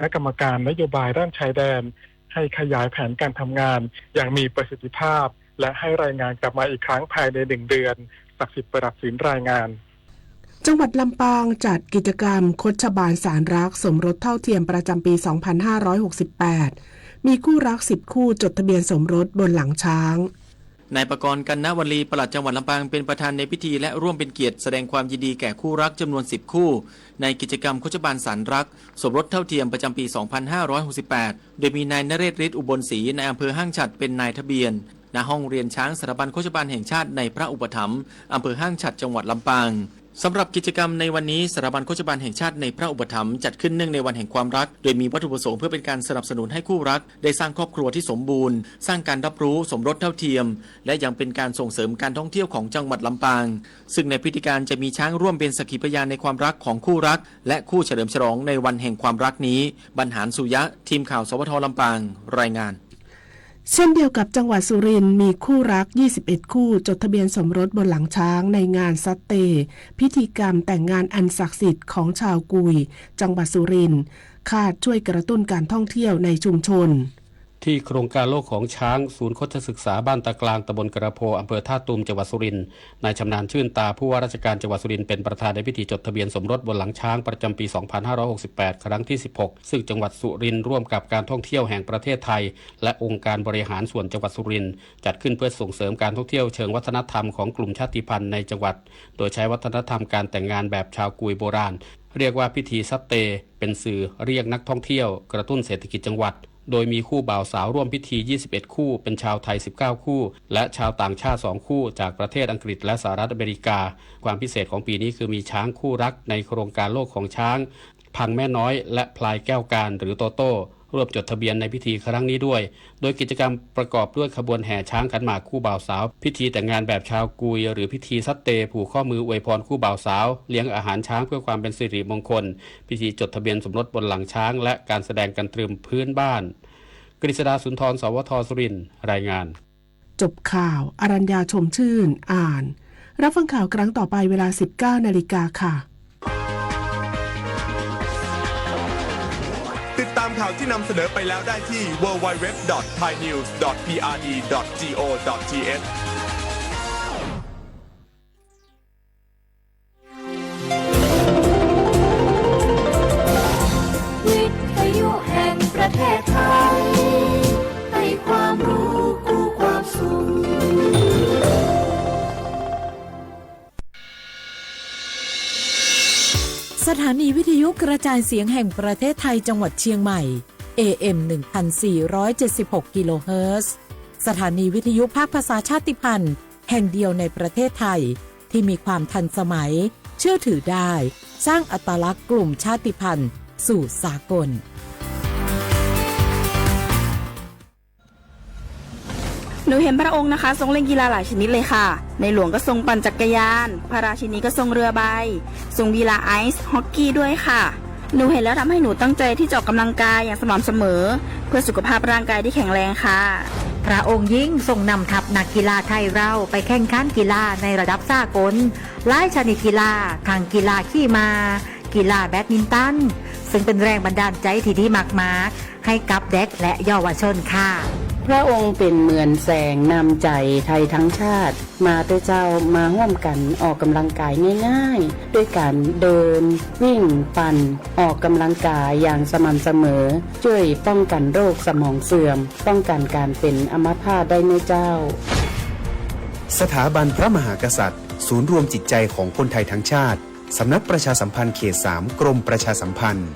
คณะกรรมการนโยบายด้านชายแดน ให้ขยายแผนการทำงานอย่างมีประสิทธิภาพ และให้รายงานกลับมาอีกครั้งภายในหนึ่งเดือน ศักดิ์สิทธิ์ประดับศิลป์รายงาน จังหวัดลำปางจัดกิจกรรมคชบาลสารรักสมรสเท่าเทียมประจำปี สองพันห้าร้อยหกสิบแปด มีคู่รัก สิบ คู่จดทะเบียนสมรสบนหลังช้าง นายปกรณ์ กันนวลี ปลัดจังหวัดลำปางเป็นประธานในพิธีและร่วมเป็นเกียรติแสดงความยินดีแก่คู่รักจำนวนสิบคู่ในกิจกรรมคชบาลสารรักสมรสเท่าเทียมประจำปี สองพันห้าร้อยหกสิบแปด โดยมีนายนเรศฤทธิ์ อุบลศรี นายอำเภอห้างฉัตรเป็นนายทะเบียน ณ ห้องเรียนช้างสถาบันโฆษบาลแห่งชาติในพระอุปถัมภ์ อำเภอห้างฉัตร จังหวัดลำปาง สำหรับกิจกรรมในวันนี้ สถาบันโฆษบาลแห่งชาติในพระอุปถัมภ์จัดขึ้นเนื่องในวันแห่งความรัก โดยมีวัตถุประสงค์เพื่อเป็นการสนับสนุนให้คู่รักได้สร้างครอบครัวที่สมบูรณ์ สร้างการรับรู้สมรสเท่าเทียม และยังเป็นการส่งเสริมการท่องเที่ยวของจังหวัดลำปาง ซึ่งในพิธีการจะมีช้างร่วมเป็นสักขีพยานในความรักของคู่รัก และคู่เฉลิมฉลองในวันแห่งความรักนี้ บรรหารสุยะ ทีมข่าว สวท ลำปาง รายงาน เช่นเดียวกับจังหวัดสุรินทร์ มีคู่รัก ยี่สิบเอ็ด คู่ จดทะเบียนสมรสบนหลังช้างในงานสัตเต พิธีกรรมแต่งงานอันศักดิ์สิทธิ์ของชาวกุย จังหวัดสุรินทร์ คาดช่วยกระตุ้นการท่องเที่ยวในชุมชน ที่โครงการโลกของช้าง ศูนย์โฆษศึกษาบ้านตากลาง ตำบลกระโพ อำเภอท่าตูม จังหวัดสุรินทร์ นายชำนาญ ชื่นตา ผู้ว่าราชการจังหวัดสุรินทร์ เป็นประธานในพิธีจดทะเบียนสมรสบนหลังช้างประจำปี สองพันห้าร้อยหกสิบแปด ครั้งที่ สิบหก ซึ่งจังหวัดสุรินทร์ร่วมกับการท่องเที่ยวแห่งประเทศไทย และองค์การบริหารส่วนจังหวัดสุรินทร์ จัดขึ้นเพื่อส่งเสริมการท่องเที่ยวเชิงวัฒนธรรมของกลุ่มชาติพันธุ์ในจังหวัด โดยใช้วัฒนธรรมการแต่งงานแบบชาวกุยโบราณ เรียกว่าพิธีซัตเต เป็นสื่อเรียกนักท่องเที่ยว กระตุ้นเศรษฐกิจจังหวัด โดยมีคู่บ่าวสาวร่วมพิธี ยี่สิบเอ็ด คู่ เป็นชาวไทย สิบเก้า คู่ และชาวต่างชาติ สอง คู่ จากประเทศอังกฤษและสหรัฐอเมริกา ความพิเศษของปีนี้คือมีช้างคู่รักในโครงการโลกของช้าง พังแม่น้อย และพลายแก้วการ หรือโตโต้ ร่วมจดทะเบียนในพิธีครั้งนี้ด้วย โดยกิจกรรมประกอบด้วยขบวนแห่ช้างขันหมากคู่บ่าวสาว พิธีแต่งงานแบบชาวกุย หรือพิธีซัตเต ผูกข้อมืออวยพรคู่บ่าวสาว เลี้ยงอาหารช้างเพื่อความเป็นสิริมงคล พิธีจดทะเบียนสมรสบนหลังช้าง และการแสดงกันตรึมพื้นบ้าน กฤษดา สุนทร สวท สุรินทร์ รายงาน จบข่าว อรัญญา ชมชื่น อ่าน รับฟังข่าวครั้งต่อไปเวลา สิบเก้านาฬิกาค่ะ ติดตามข่าวที่นำเสนอไปแล้วได้ที่ ดับเบิลยู ดับเบิลยู ดับเบิลยู ดอท ไทยนิวส์ ดอท พีอาร์ดี ดอท จี โอ ดอท ที เอช วิทยุแห่งประเทศไทย ให้ความรู้คู่ความสุข สถานีวิทยุกระจายเสียงแห่งประเทศไทยจังหวัดเชียงใหม่ เอ เอ็ม หนึ่งพันสี่ร้อยเจ็ดสิบหก กิโลเฮิรตซ์ สถานีวิทยุภาคภาษาชาติพันธุ์แห่งเดียวในประเทศไทย ที่มีความทันสมัย เชื่อถือได้ สร้างอัตลักษณ์กลุ่มชาติพันธุ์สู่สากล หนูเห็นพระองค์นะคะ ทรงเล่นกีฬาหลายชนิดเลยค่ะ ในหลวงก็ทรงปั่นจักรยาน พระราชินีก็ทรงเรือใบ ทรงกีฬาไอซ์ฮอกกี้ด้วยค่ะ หนูเห็นแล้วทำให้หนูตั้งใจที่จะออกกำลังกายอย่างสม่ำเสมอ เพื่อสุขภาพร่างกายที่แข็งแรงค่ะ พระองค์ยิ่งทรงนำทัพนักกีฬาไทยเราไปแข่งขันกีฬาในระดับสากล หลายชนิดกีฬา ทั้งกีฬาขี่ม้า กีฬาแบดมินตัน ซึ่งเป็นแรงบันดาลใจที่ดีมากๆ ให้กับเด็กและเยาวชนค่ะ พระองค์เป็นเหมือนแสงนำใจไทยทั้งชาติ มาเถอะเจ้า มาร่วมกันออกกำลังกายง่ายๆ ด้วยการเดิน วิ่ง ปั่น ออกกำลังกายอย่างสม่ำเสมอ ช่วยป้องกันโรคสมองเสื่อม ป้องกันการเป็นอัมพาตได้นะเจ้า สถาบันพระมหากษัตริย์ ศูนย์รวมจิตใจของคนไทยทั้งชาติ สำนักประชาสัมพันธ์เขต สาม กรมประชาสัมพันธ์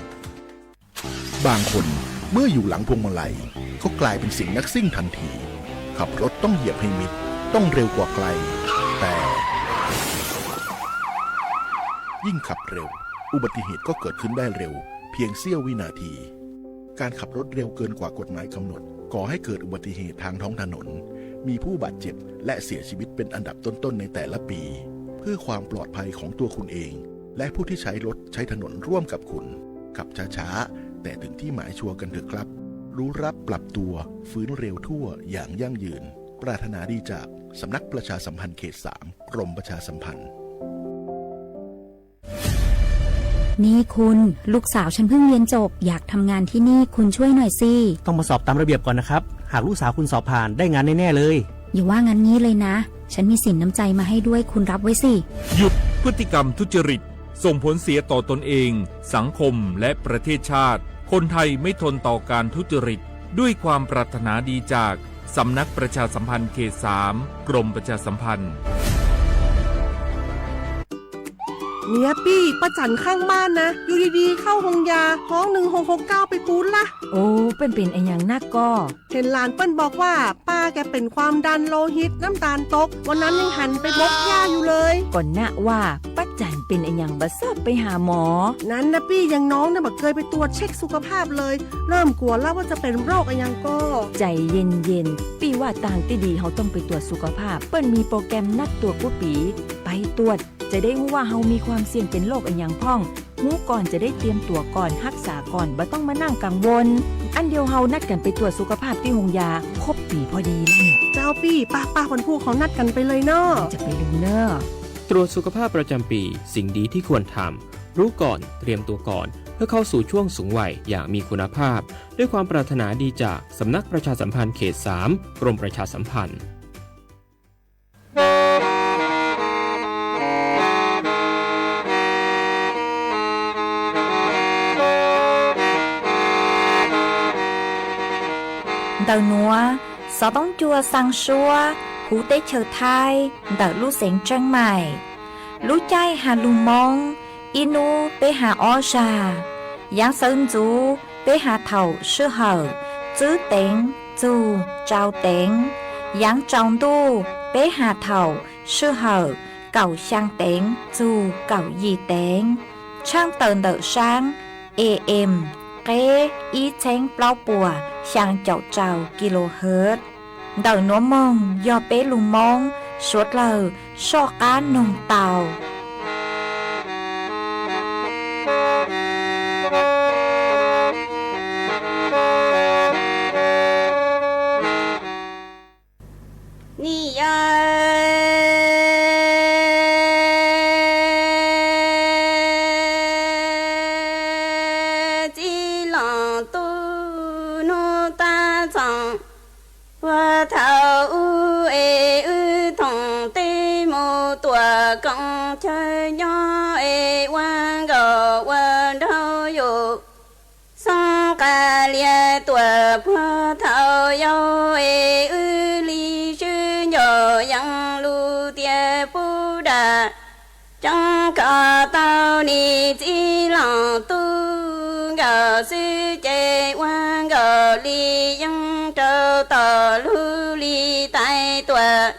บางคนเมื่ออยู่หลังพวงมาลัย ก็กลายเป็นเสียงนักซิ่งทันที ขับรถต้องเหยียบให้มิด ต้องเร็วกว่าใคร แต่ ยิ่งขับเร็ว อุบัติเหตุก็เกิดขึ้นได้เร็ว เพียงเสี้ยววินาที การขับรถเร็วเกินกว่ากฎหมายกำหนด ก่อให้เกิดอุบัติเหตุทางท้องถนน มีผู้บาดเจ็บ และเสียชีวิตเป็นอันดับต้นๆ ในแต่ละปี เพื่อความปลอดภัยของตัวคุณเอง และผู้ที่ใช้รถใช้ถนนร่วมกับคุณ ขับช้าๆ แต่ถึงที่หมายชัวร์กันเถอะครับ รู้รับปรับตัว ฟื้นเร็วทั่วอย่างยั่งยืน ปรารถนาดีจากสำนักประชาสัมพันธ์เขต สาม กรมประชาสัมพันธ์ นี่คุณ ลูกสาวฉันเพิ่งเรียนจบ อยากทำงานที่นี่ คุณช่วยหน่อยสิ ต้องมาสอบตามระเบียบก่อนนะครับ หากลูกสาวคุณสอบผ่าน ได้งานแน่ๆเลย อย่าว่างั้นงี้เลยนะ ฉันมีสินน้ำใจมาให้ด้วย คุณรับไว้สิ หยุดพฤติกรรมทุจริต ส่งผลเสียต่อตนเอง สังคม และประเทศชาติ คนไทยไม่ทนต่อการทุจริต ด้วยความปรารถนาดีจาก สำนักประชาสัมพันธ์เขตสาม กรมประชาสัมพันธ์ Niam Pij, paj txanv khaj maj na, yus di di khauj hoos yas, hov nws hoos hauv kauj peb kuv laj. Ua, peb pem es nyas nab koj? Thes las peb npau kuaj, paj kev pem khuam daj lo hib nab tas tau, ua nab yeej has peb npau kuaj yus lawm. Koj nab ua, paj txanv pem es nyas npau xoj peb has mos? Nab, Niam Pij, yeej nov nab mam kawg peb tuaj tsheb sukhaphaj lawm, lawm kuas laj vaj txawj pem nrauj es nyas koj. Cais yees yees, Pij, vaj tag tij di hauv tooj peb tuaj sukhaphaj, peb me pau kem nab tuaj kuj piv, peb tuaj txawm deb hu vaj hauv me khuam xia pem loj es nyas phoj, hu koj txawm deb tiam tuaj koj hab xav koj npau tooj mas nab kam npau, ab diau hauv nab kam peb tuaj sukhaphaj tib hoos yas khob pim phoj di lawm. Tau Pij, paj paj phoos phu hauv nab kam peb lawm no. ตรวจสุขภาพประจำปี สิ่งดีที่ควรทำ รู้ก่อน เตรียมตัวก่อน เพื่อเข้าสู่ช่วงสูงวัยอย่างมีคุณภาพ ด้วยความปรารถนาดีจาก สำนักประชาสัมพันธ์เขตสาม กรมประชาสัมพันธ์ Ntawm nuav, xov tooj cua xaa suab huv teb chaws Thaib ntawm lub xeev Tseeb Maim. Lub caij has lug Moob, ib nub peb has ob zag. Yaav xawv ntxuv peb has thaum sij hawm tswb teev txug tsau teev. Yaav tsaus ntuj peb has thaum sij hawm kaum xyaa teev txug kaum yim teev. Tshaaj tawm ntawm saab A M qeb ib txheeb plaub puas xyaa caum rau kilohertz. Ntawm nuav moog yog peb lug Moob suav dlawg soj qaab noog tau. Nim yog txij loos tu nub tab txoos, puag thaum ub es wb thoom tej mus tuam koom chaw nyob es ua nkaus ua nraug yus xoob qas lias tuam puag thaum yau es wb li swb ncaus yees lug tias pub dam tseeb kom tau nim txij loos tu nkaus xwb ces ua nkaus li yees rau tom lub li tais tuam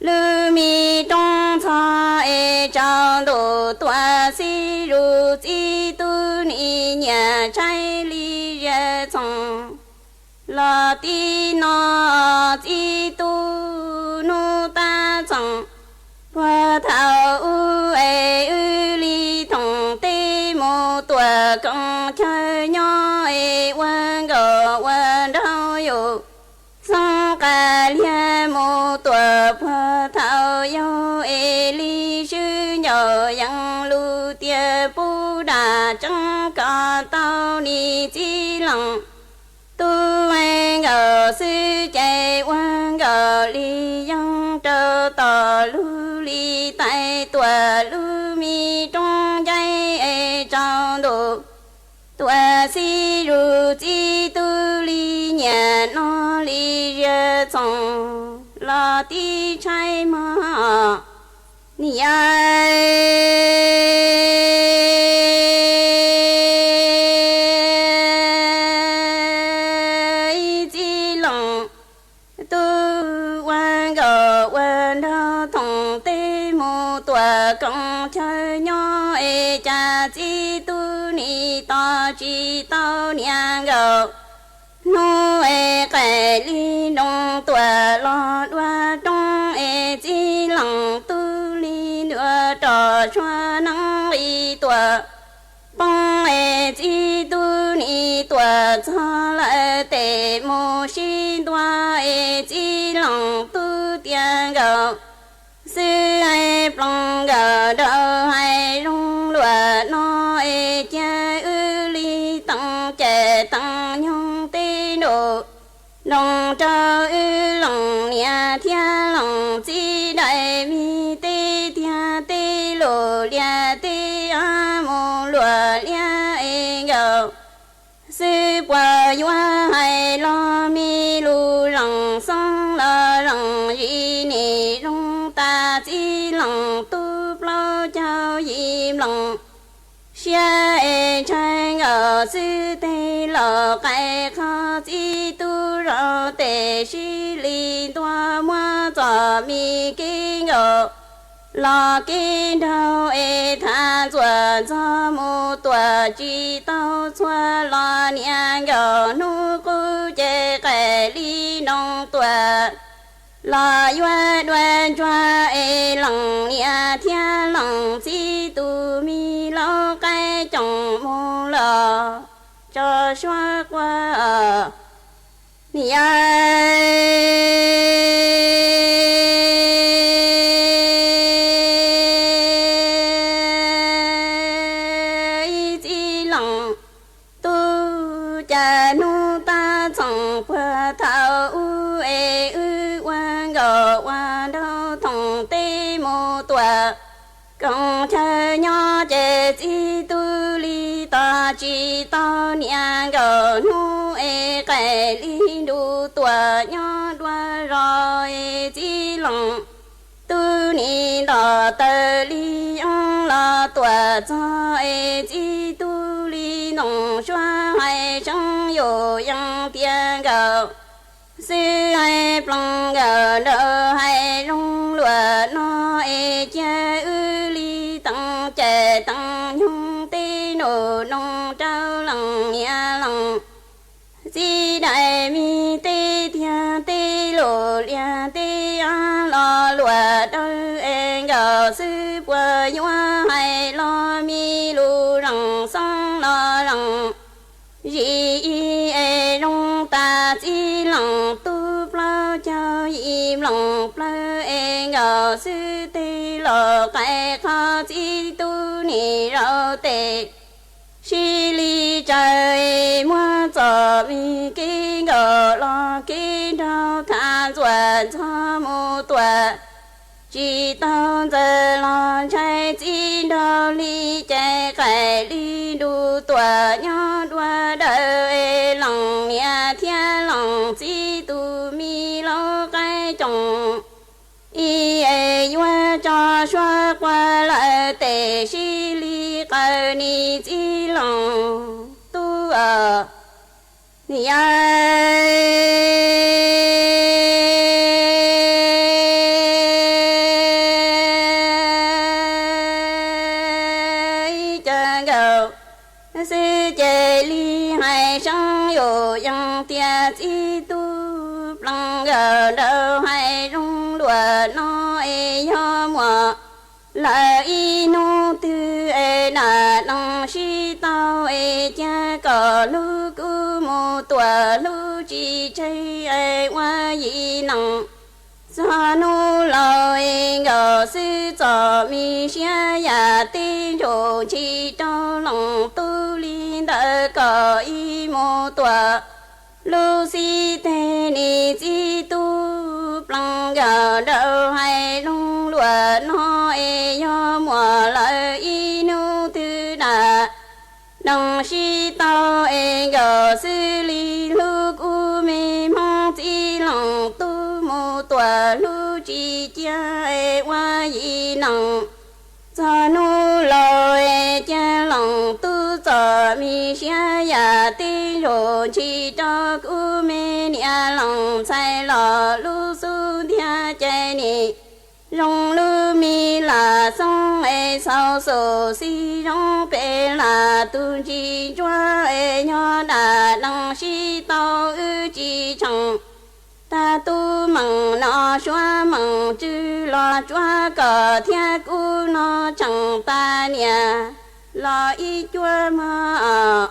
lub me roob ntxhov es tsaus ntuj tuam xib zus txib tub nim nyiam tshaib li zia txoos. Los tib no txib tub nub tab txoos, puag thaum ub es wb li thoom tej mus tuam koom chaw nyob es ua nkaus ua nraug yus xoob qas lias mus tuam puag thaum yau es li swb ncaus yees lug tias pub dam tseeb kom tau nim txij loos tu nkaus xwb ces ua nkaus li yees rau tom lub li tais tuam lub me roob ncaib es tsaus ntuj tuam xib zus txib tub li nyiam no li zia txoos los tib tshaib mog. Nim yog ib txij loos tu ua nkaus ua nraug thoom tej mus tuam koom chaw nyob es cas txib tub nim tos tsis tau niam nkaus hnub es qaim li nroos tuam los dua roob es txij loos tub li ntua roj sua neeb nqis tuam poob es txib tub nim tuam txog lawm tes mus sib ntua es txij loos tub tias nkaus xwb es ploos nkaus rau hais zoo luam no Nroo rau wb lees niam thiab lees txiv daim me teb tiag, tej lus lias tej mus luam liab es nkaus xwb puas yuav hais los me lus lees xoob los lees zis nim zoo tas txiv lees tub plaub caug yim nploos siab es ntshai nkaus xwb tej laus qais qhov txiv tub zos tes sib li ntua muab txom me kev nkaus los kev nraug es tham ntxuam ntxog mus tuam tsis tau txhua los niam nkaus hnub qub ces qaim li nroo tuam los yuav dua ntsuag es lees niam thiab lees txiv tus me laus qaib coom mus los tso suab quaj niam ib txiv lees tub cas hnub tab txhoom puag thaum ub es wb ua nkaus ua nraug thoom teb mus tuam koom chaw nyob ces txiv tub li tos tsis tau niam nkaus hnub es qaim li nru tuam nyob dua zos es txiv lees tub nim ntom taws li yeeb los tuam txog es txiv tub li ntoos suab hais seeb yus yees tias nkaus xwb hais ploos nkaus nraug hais zoo luam no es cia wb li teev cais teev nyoog tej num noo rau lees niam lees txiv daim me teb tiag, tej lus lias tej los luam dawb es nkaus xwb puas yuav hais los me lus lees xoob los lees zis es zoo tas txiv lees tub plaub caug yim nploos plawv es nkaus xwb tej laus qais qhov txiv tub nim zaum tes sib li tsaws es muab txom me kev nkaus los kev nraug tham ntxuam ntxog mus tuam tsis tau ntxaws los ntshai txiv nraug li ces qaim li nru tuam nyob dua dawm es lees niam thiab lees txiv tus me laus qaib coom ib es yuav tso suab quaj lawm tes sib li qaws nim txiv lees tub niam ib cav nkaus xwb ces li hais seeb yus yees tias txiv tub plees nkaus nraug hais zoo luam no es yog muam lawm ib hnub twg es dam nees sib tau es cia kom hlub kuv mus tuam hlub tsis tseg es ua yim nees txog hnub laus es nkaus xwb txom me siab yam teb ntsum ntshis rau lees tub li ntawd kom ib mus tuam lub xib teg nim txiv tub plees nkaus nraug hais zoo luam no es yog muam lawm ib hnub twg dam nees sib tau es nkaus xwb li hlub kuv me hmoob txiv lees tub mus tuam hlub tsis cia es ua yim nees txog hnub laus es cia lees tub txom me siab yam teb ntsum ntshis rau kuv me niam lees ntxhais los lub xub ntiag ces nim zoo lub me lam xoob es xaus xum xib zoo pem lam tus ntsis ntsuab es yog dam nees sib tau wb tsis tsheem tag tub meem no suab meem tswv los tsuab kom thiab kuv no tseem tas niam los ib cuab mog.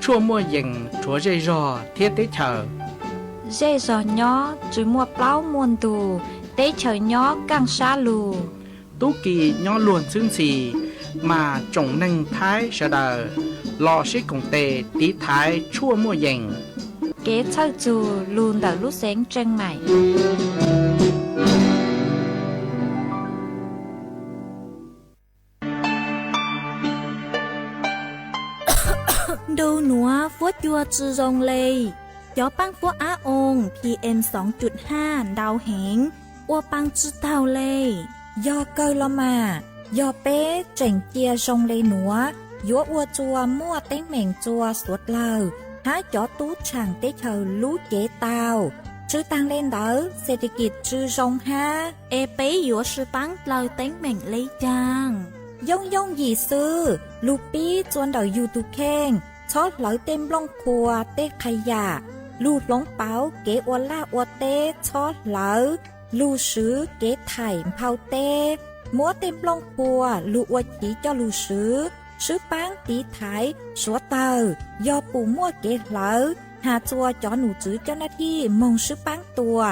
Tshuaj muaj yees rhuav zej zog thiab teb chaws. Zej zog nyob tsis muaj plaub muaj ntug, teb chaws nyob kaj sab lug. Tub ki nyob luag ntxhwb ntxhi, mas tsoom neeg Thaib sawv daws los sib koom tes tiv thaiv tshuaj muaj yees. Kev txhawj txug lug ntawm lub xeev Tseej Maim. Ntu nuav fuab cua tsi zoo le. Cov paab fuab ab oo PM soo cum haj ntau heev, ua paa tsi taug le. Yog kawg los mas, yog peb tseem cia zoo le nuav, yuav ua rua muaj teeb meem rua suav dlawg hab cov tub tshaam teb chaws lub cev tau. Tsi taag le ntawd, xes tes kis tsi zoo hab, es peb yuav sib paab dlawg teeb meem le caag? Yooj yooj yim xwb, lug pib rua ntawm yug tug kheej, txhob hlawv tej nplooj qhua tej qha yam, lug hloov pauv kev ua laj ua teb txhob hlawv, lug swv kev thaim nphau teb, muab tej nplooj qhua lug ua chiv coj lug swv, sib paab tiv thaiv suav dlawg. Yog pum muaj kev hlawv, has rua cov num tswv coj naj thij moog sib paab tua,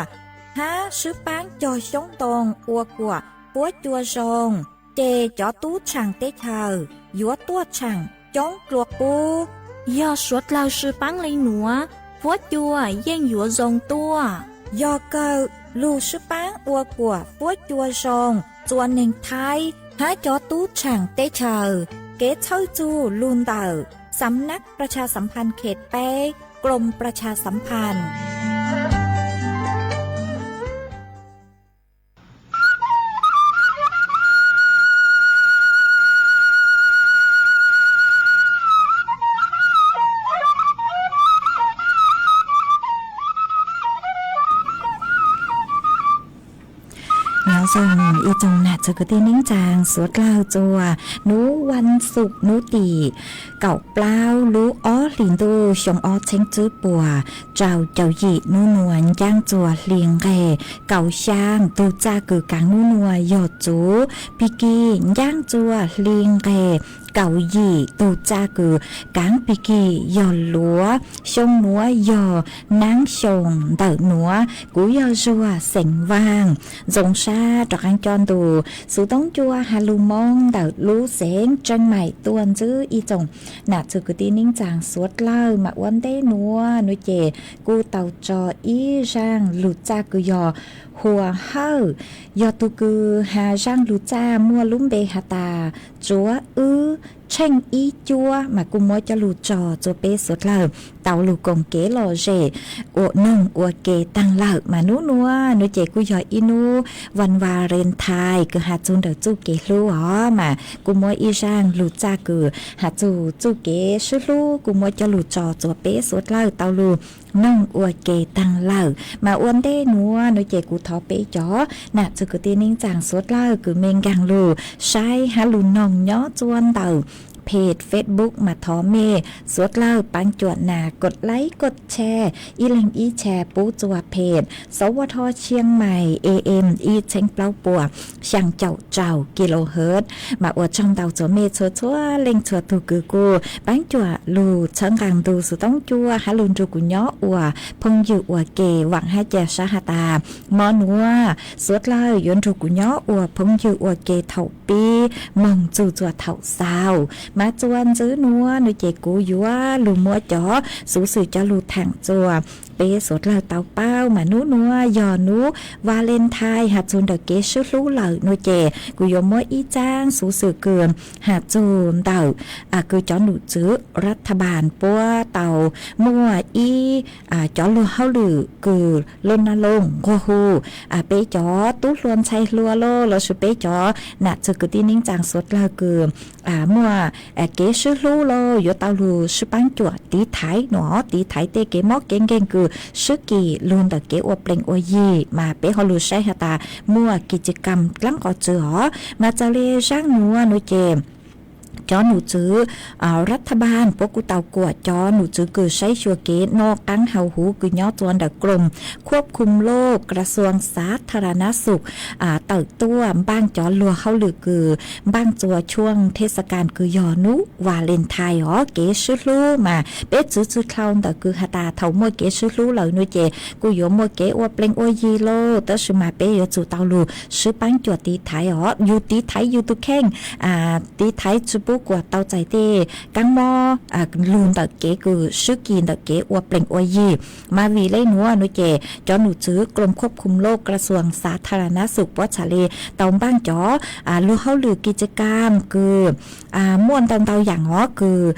hab sib paab cog xyoob ntoo ua kuam fuab cua zoo, ces cov tub tshaam teb chaws yuav tuaj tshaam coob dlua qub. Yog suav dlawg sib paab le nuav, fuab cua yeej yuav zoo tuaj. Yog kawg, lug sib paab ua kuam fuab cua zoo rua neeg Thaib hab cov tub tshaam teb chaws. Kev txhawj txug lug ntawm Samnab Prachasam Phan Khet Peb, Krom Prachasam Phan. Nyob zoo ib tsoom nam txiv kwv tij neej tsaa suav dlawg txua, nub vaj xuj nub tim kaum plaub lub ob hlis ntuj xyoo ob txheeb tsib puas rau caum yim, nub nuav ncaab txua hli nqeg kaum xyaa, tug txaj kws kaav nub nuav yog txuv, pig kig ncaab txua hli nqeg kaum yim, tug txaj kws kaav pig kig yog luav. Xyoo nuav yog naab xyoo ntawm nuav, kuv yog Zuag xeem Vaaj. Ntxoov sab rov qaab coj ntu xov tooj cua has lug Moob ntawm lub xeev Tseej Maim tuaj ntxiv ib tsoom nam txiv kwv tij neej tsaa suav dlawg. Mas ua ntej nuav nuav ces kuj tau tso ib zaaj lug txaj kws yog Hua Hawj, yog tug kws has zaaj lug txaj muaj lub npe has tas Tsuav Wb Tsheej Ib Cuab, mas kuj muab coj lug tso rua peb suav dlawg tau lug koom kev lom zem ua noog ua ke taag lawm. Mas nub nuav nuav ces kuj yog ib nub vas Valentine kws has txug ntawm txuj kev hlub os, mas kuj muab ib zaaj lug txaj kws has txug txuj kev sib hlub kuj muab coj lug tso rua peb suav dlawg tau lug noog ua ke taag lawm. Mas ua ntej nuav nuav ces kuv thov peb cov nam txiv kwv tij neej tsaa suav dlawg kws mej nkaag lug saib hab lug noog nyob rua ntawm page Facebook mas thov mej suav dlawg paab cuam nas kod like kod share, ib leeg ib share pub rua page Sawv Vaj Thoj Tshiab Mais AM ib txheeb plaub puas xyaa caum rau kilohertz. Mas ua tsaug ntau rua mej txhua txhua leej txhua tug kws kuj paab cuam lug txhawb nqaa ntu xov tooj cua hab lug nrug kuv nyob ua phooj ywg ua ke. Vaam hab ca sab has tas mo nuav suav dlawg yuav nrug kuv nyob ua phooj ywg ua ke thaum pib moog txug rua thaum xaus. Mas rua ntxiv nuav nuav ces kuv yuav lug muab cov xuv xwm coj lug thaam rua peb suav dlawg tau paub. Mas nub nuav yog nub Valentine has txug ntawm kev sib hlub lawm nuav ces kuv yuav muab ib tsaab xuv xwm kws has txug ntawm kws cov num tswv รัฐบาล puab tau muaj ib cov luag hauj lwm kws รณรงค์ nquag hu peb cov tub hluas ntxhais hluas los lossis peb cov nam txiv kwv tij neej tsaa suav dlawg kws muaj kev sib hlub los yuav tau lug sib paab cuam tiv thaiv nuav, tiv thaiv tej kev mob kev nkeeg kws sib kis lug ntawm kev ua plees ua yig. Mas peb ho lug saib has tas muaj กิจกรรม dlaab qhov twg os. Mas txawm le zaaj nuav nuav ces cov num tswv รัฐบาล puab kuj tau kuam cov num tswv kws saib xyuas kev noj qaab haus huv kws nyob tsua ntawm กรมควบคุมโรค กระทรวงสาธารณสุข tawm tuaj npaaj cov luag hauj lwm kws npaaj tsua ช่วงเทศกาล kws yog nub Valentine os. Kev swb hlub mas peb tswv tsw dlhau ntawm kws has tas thaum muaj kev swb hlub lawm nua ces kuj yuav muaj kev ua plees ua yig lauj, tab sis mas peb yuav tsum tau lug swb paab cuam tiv thaiv os. Yug tiv thaiv yug tug kheej, tiv thaiv tsi pub kuas tau txais tej kaab mob lug ntawm kev kws swb kis ntawm kev ua plees ua yig. Mas vim le nuav nua ces cov num tswv กรมควบคุมโรค กระทรวงสาธารณสุข puab txhad le tau npaaj cov luag hauj lwm กิจกรรม kws muaj ntau ntau yaam os kws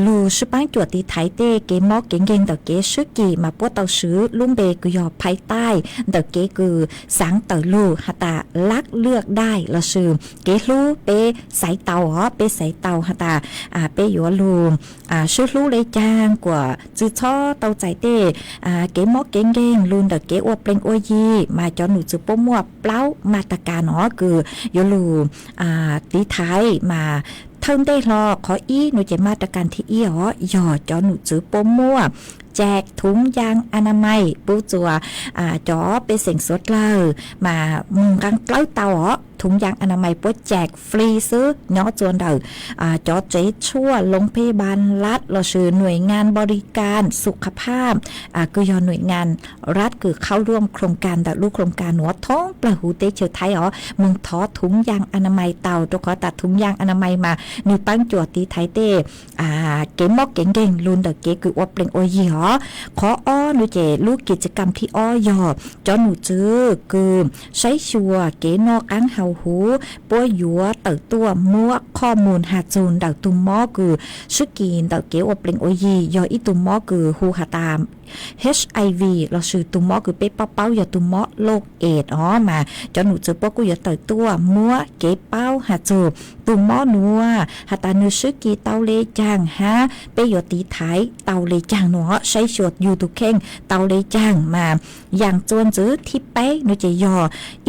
lug swb paab cuam tiv thaiv tej kev mob kev nkeeg ntawm kev swb kis mas puab tau swv lub npe kws yog ภายใต้ ntawm kev kws xaav tawm lug has tas รักเลือกได้ lossis kev hlub peb xaiv tau os, peb xaiv tau has tas peb yuav lug swb hlub le caag kuas tsi txhob tau txais tej kev mob kev nkeeg lug ntawm kev ua plees ua yig. Mas cov num tswv puab muaj plaub มาตรการ os kws yuav lug tiv thaiv. Mas thawj ntej hlo qhov ib nua ces มาตรการ thib ib os yog cov num tswv puab muaj แจกถุงยางอนามัย pub tsua cov pej xeem suav dlawg mas moog nqaa dlawb tau os. Thoob yaaj a na mais puab แจก free xwb nyob tsua ntawm cov tsev tshuaj โรงพยาบาลรัฐ lossis หน่วยงานบริการสุขภาพ kws yog หน่วยงานรัฐ kws เข้าร่วมโครงการ ntawm lub โครงการ nuav thoob plawg huv teb chaws Thaib os moog thov thoob yaaj a na mais tau, rua qhov tas thoob yaaj a na mais mas nwg paab cuam tiv thaiv tej kev mob kev nkeeg lug ntawm kev kws ua plees ua yig os. Qhov ob nuav ces lub กิจกรรม thib ob yog cov num tswv kws saib xyuas kev noj qaab haus huv puab yuav tawm tuaj muab ข้อมูล has txug ntawm tug mob kws swb kis ntawm kev ua plees ua yig, yog ib tug mob kws hu has tas HIV lossis tug mob kws peb paub paub yog tug mob โรคเอดส์ os mas cov num tswv puab kuj yuav tawm tuaj muab kev paub has txug tug mob nuav has tas nwg swb kis tau le caag hab peb yuav tiv thaiv tau le caag nuav, saib xyuas yug tug kheej tau le caag mas. Yaam tsua ntswv thib peb nuav ces yog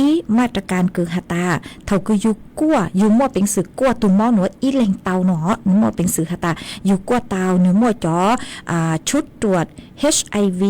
ib มาตรการ kws has tas thaum kws yug kuaj, yug muaj peev xwm kuaj tug mob nuav ib leeg tau nuav, muaj peev xwm has tas yug kuaj tau nwg muaj cov ชุดตรวจ HIV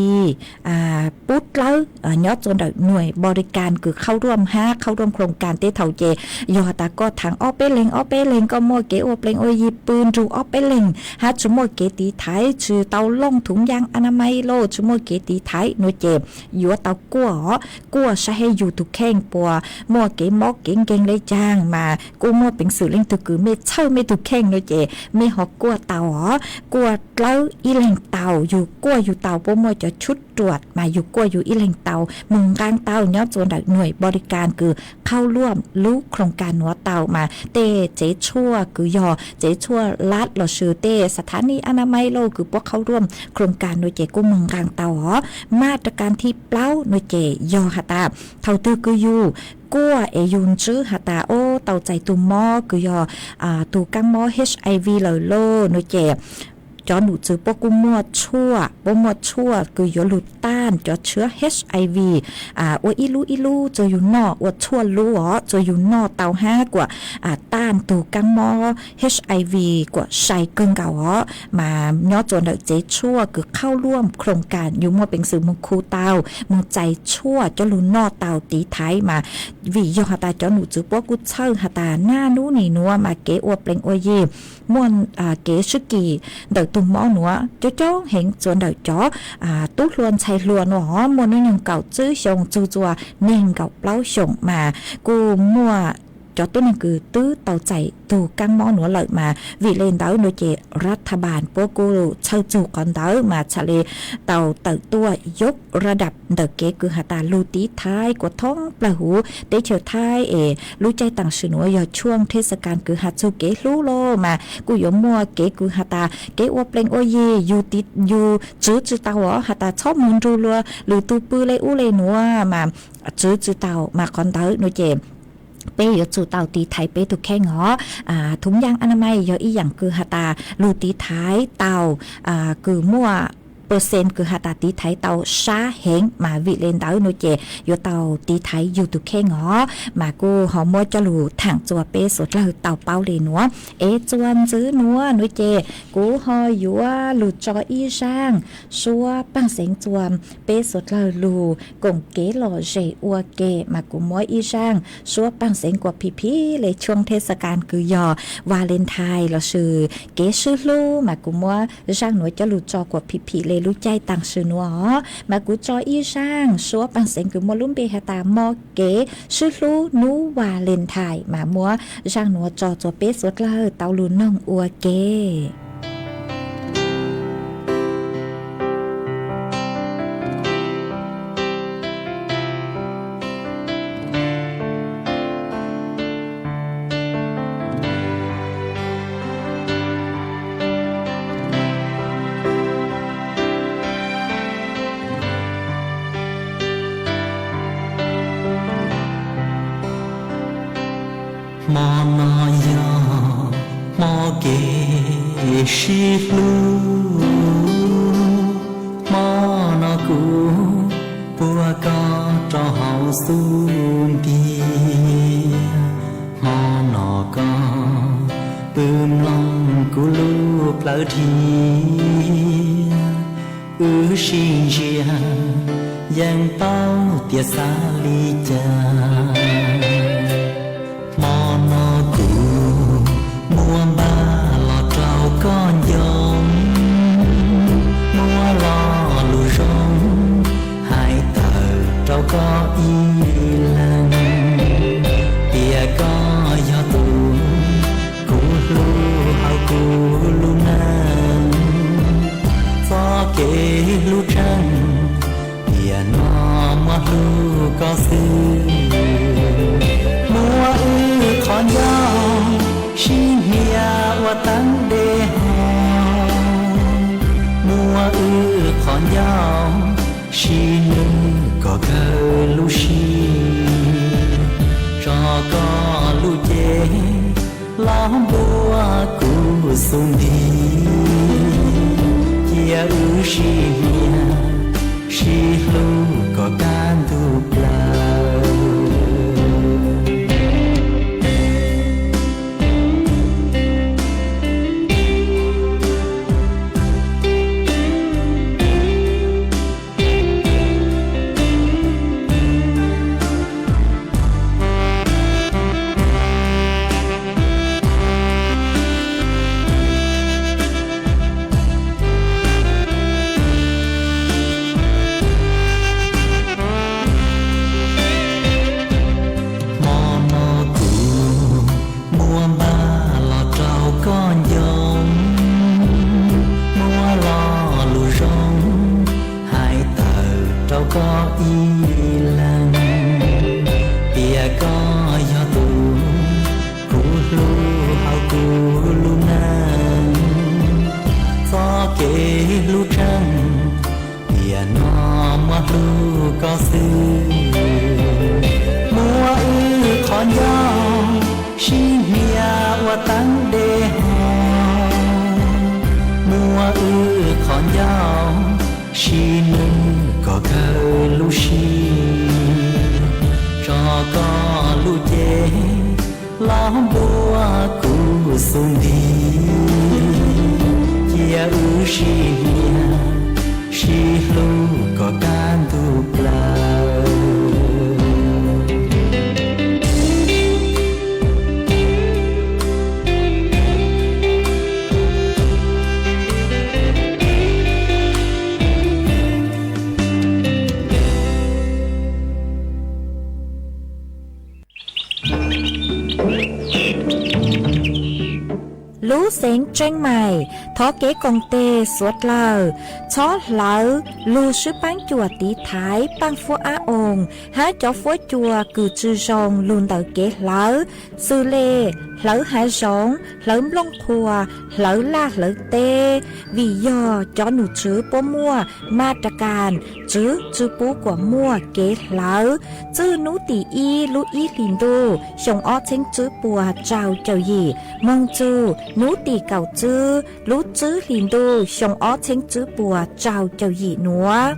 pub dlawb nyob tsua ntawm หน่วยบริการ kws เข้าร่วม hab เข้าร่วม โครงการ tej thaum ces yog has tas koj thaav ob peb leeg ob peb leeg, koj muaj kev ua plees ua yig pw nrug ob peb leeg hab tsi muaj kev tiv thaiv, tsi tau looj thoob yaaj a na mais los tsi muaj kev tiv thaiv nuav ces yuav tau kuaj os. Kuaj saib hab yug tug kheej puas muaj kev mob kev nkeeg le caag mas kuj muaj peev xwm leej tug kws mej txhawj mej tug kheej nuav ces mej ho kuaj tau os. Kuaj dlawb ib leeg tau, yug kuaj yug tau puab muaj cov ชุดตรวจ mas yug kuaj yug ib leeg tau moog nqaa tau nyob tsua ntawm หน่วยบริการ kws เข้าร่วม lub โครงการ nuav tau mas tej tsev tshuaj kws yog tsev tshuaj รัฐ lossis tej สถานีอนามัย los kws puab เข้าร่วม โครงการ nuav ces kuj moog nqaa tau os. มาตรการ thib plaub nuav ces yog has tas thaum twg kws yug kuaj es yug ntswb has tas ob tau txais tug mob kws yog tug kaab mob HIV lawm lauj nuav ces cov num tswv puab kuj muaj tshuaj, puab muaj tshuaj kws yuav lug taaj cov tshuaj HIV ua ib lub ib lub tsua yug noj, ua tshuaj lub os tsua yug noj tau hab kuas taaj tug kaab mob HIV kuas sai kawg nkaus os. Mas nyob tsua ntawm tsev tshuaj kws เข้าร่วม โครงการ yug muaj peev xwm moog khu tau, moog txais tshuaj coj lug noj tau tiv thaiv mas. Vim yog has tas cov num tswv puab kuj txhawj has tas naj nub nim nuav mas kev ua plees ua yig muaj kev swb kis ntawm tug mob nuav coob coob heev tsua ntawm cov tub hluas ntxhais hluas nuav muaj nub nyoog kaum tsib xyoo txug tsua neeg kaum plaub xyoo mas kuj muaj cov tuab neeg kws twb tau txais tug kaab mob nuav lawm mas. Vim le ntawd nuav ces รัฐบาล puab kuj txhawj txug qhov ntawd mas txhad le tau tawm tuaj ยกระดับ ntawm kev kws has tas lug tiv thaiv kuas thoob plawg huv teb chaws Thaib es lub caij taam sim nuav yog ช่วงเทศกาล kws has txug kev hlub los mas kuj yuav muaj kev kws has tas kev ua plees ua yig yug tswv tsi tau os, has tas txhob moog nrug luas lwm tug pw le ub le nuav mas tswv tsi tau mas. Qhov ntawd nuav ces peb yuav tsum tau tiv thaiv peb tug kheej os. Thoob yaaj a na mais yog ib yaam kws has tas lug tiv thaiv tau kws muaj percent kws has tas tiv thaiv tau sab heev mas vim le ntawd nuav ces yuav tau tiv thaiv yug tus kheej os. Mas kuj ho muab coj lug thaam txug peb suav dlawg tau paub le nuav. Es txuas ntxiv nuav nuav ces kuv ho yuav lug tso ib zaaj suab paaj xeev txuas peb suav dlawg lug koom kev lom zem ua ke. Mas kuv muab ib zaaj suab paaj xeev kuas phim phim le tshuaj thej xa kas kws yog Valentine lossis kev swb hlub, mas kuv muab zaaj nuav coj lug tso kuas phim phim le lub caij taam sim nuav. Mas kuv tso ib zaaj suab paaj xeev kws muaj lub npe has tas mob kev swb hlub nub Valentine, mas muab zaaj nuav tso txuas peb suav dlawg tau lug noog ua ke. Hmo no yog hmo kev sib hlub, hmo no kuv puag koj rau hauv xub ntiag, hmo no koj pw mloog kuv lub plawv dhia, wb sib ntsia yeej paub tias xav li cas. Hmo no kuv muab npaj los rau koj ncoo, muab lo lus zoo hais tawm rau koj ib leeg, tias koj yog tus kuv hlub hauv kuv lub neej. Txoj kev hlub tseeb tiam no muaj hlub koj xwb. Muab wb qhov ncauj sib hnia ua teeb dej ho, muab wb qhov ncauj sib nug kom kawg lub siab, tso koj lub cev los npuab kuv xub ntiag, cia wb sib hnia sib hlub kom kaj ntug plaws. Hmo no kuv muab npaj los rau koj ncoo, muab lo lus zoo hais tawm rau koj ib leeg, tias koj yog tus kuv hlub hauv kuv lub neej. Txoj kev hlub tseeb tiam no muaj hlub koj xwb. Muab wb qhov ncauj sib hnia ua teeb dej ho, muab wb qhov ncauj sib nug kom kawg lub siab, tso koj lub cev los npuab kuv xub ntiag, cia wb sib hnia sib hlub kom kaj ntug plaws. Lub xeev Tseeb Maim thov kev koom tes suav dlawg txhob hlawv lug swb paab cuam tiv thaiv paaj fuab ab oo hab cov fuab cua kws tsi zoo lug ntawm kev hlawv, xws le hlawv hav zoov, hlawv nplooj qhuav, hlawv laj hlawv teb, vim yog cov nom tswv puab muaj maj ras kas, tswv tsi pub kuam muaj kev hlawv. Txij nub tim ib lub ib hlis ntuj xyoo ob txheeb tswb puas rau caum yim moog txug nub tim kaum tswb lub tswb hlis ntuj xyoo ob txheeb tswb puas rau caum yim nuav,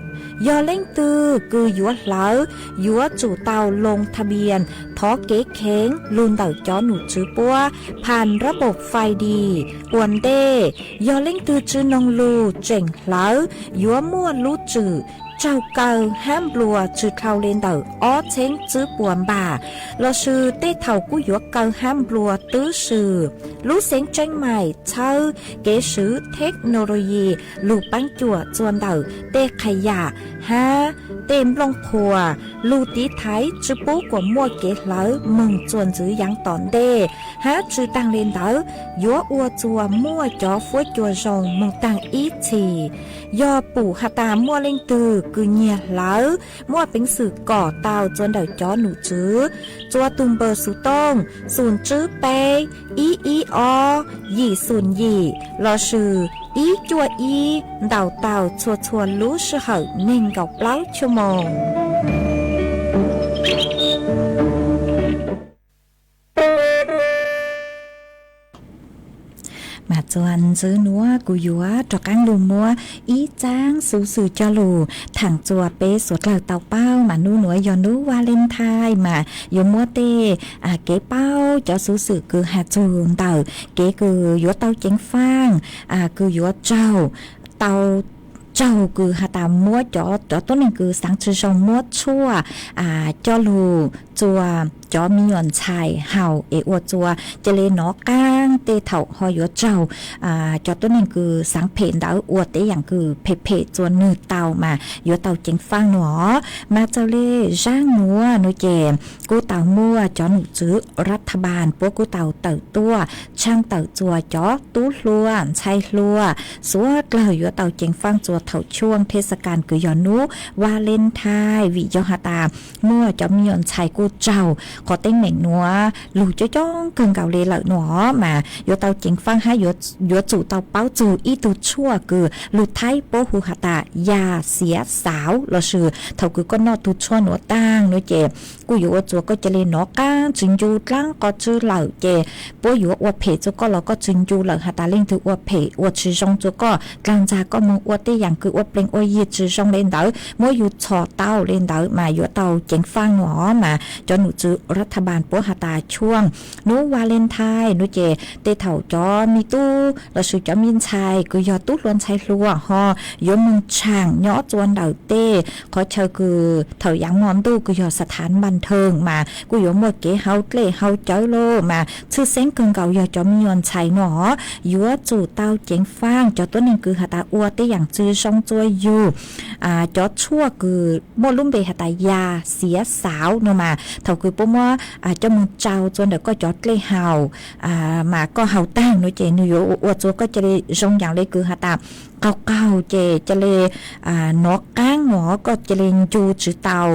yog leej twg kws yuav hlawv yuav tsum tau loo tha npias thov kev kheev lug ntawm cov nom tswv puab phas rab npaum fais dis ua ntej. Yog leej twg tsi noog lug tseem hlawv yuav muaj lub tswm raug kaw hab nplua tsi dhau le ntawm ob txheeb tswb puas npam, lossis tej thaum kuj yuav kaw hab nplua twb swm. Lub xeev Tseeb Maim txhawb kev swv theknoloyi lug paab cuam txuas ntawm tej qhas yam hab tej nplooj qhuas lug tiv thaiv tsi pub kuam muaj kev hlawv moog txuas ntxiv yaav tom ntej, hab tsi taag le ntawd yuav ua txuas muaj cov fuab cua zoo moog taag ib txhis. Yog pum has tas muaj leej twg kws nyiag hlawv, muaj peev xwm kom tau txuas ntawm cov nom tswv txuas tug npawb xuv tooj xum tswb peb ib ib ob yim xum yim lossis ib cuaj ib ntaus tau txhua txhua lub sij hawm neeg nkaum plaub cuaj moos. Mas txuas ntxiv nuav kuv yuav rov qaab lug muab ib txaab xuv xwm coj lug thaam txuas peb suav dlawg tau paub. Mas nub nuav yog nub Valentine mas yuav muab tej kev paub cov xuv xwm kws has txug ntawm kev kws yuav tau ceev faaj, kws yuav raug tau, raug kws has tas muab cov, cov tuab neeg kws xaav tsi zoo muab tshuaj coj lug txuas cov me nyuam ntxhais haus es ua txuas ca le nov qaab tej thaum ho yuav raug cov tuab neeg kws xaav phem ntawd ua tej yaam kws phem phem txuas nwg tau mas yuav tau ceev faaj nuav. Mas txawm le zaab nuav nuav ces kuj tau muaj cov nom tswv ras tha npas puab kuj tau tawm tuaj tshaaj tawm txuas cov tub hluas ntxhais hluas suav dlawg yuav tau ceev faaj txuas thaum tshuaj thej xa kas kws yog nub Valentine, vim yog has tas muaj cov me nyuam ntxhais kuj raug qhov teeb meem nuav lug coob coob kawg nkaus le lawm nuav mas yuav tau ceev faaj hab yuav tsum tau paub txug ib tug tshuaj kws lug Thaib puab hu has tas yas xiav xauv lossis thaum kws koj noj tug tshuaj nuav taag nuav ces kuj yuav ua txuas koj ca le nov qaab tsi ncu dlaab qos tsw lawm ces puab yuav ua phem txug koj los koj tsi ncu lawm has tas leej twg ua phem ua tsi zoo txug koj dlaag ntxag koj moog ua tej yaam kws ua plees ua yig tsi zoo le ntawd muab yug txhom tau le ntawd mas yuav tau ceev faaj nuav mas cov nom tswv ras tha npas puab has tas tshuaj nub Valentine nuav ces tej thaum cov me tub lossis cov me ntxhais kws yog tub hluas ntxhais hluas ho yuav moog tshaam nyob txuas ntawm tej qhov chaw kws thaum yaav mo ntuj kws yog xa thav npas theeg mas kuj yuav muaj kev hau dlej hau cawv lauj mas tshwj xeeb kawg nkaus yog cov me nyuam ntxhais nuav yuav tsum tau ceev faaj cov tuab neeg kws has tas ua tej yaam tsi zoo txuas yug cov tshuaj kws muaj lub npe has tas yas xiav xauv nuav mas thaum kws puab muab coj moog tsau txuas ntawm koj cov dlej haus mas koj haus taag nuav ces nwg yuav ua txuas koj ca le zoo yaam le kws has tas qaug qaug ces ca le nov qaab nuav koj ca le ncu tsi tau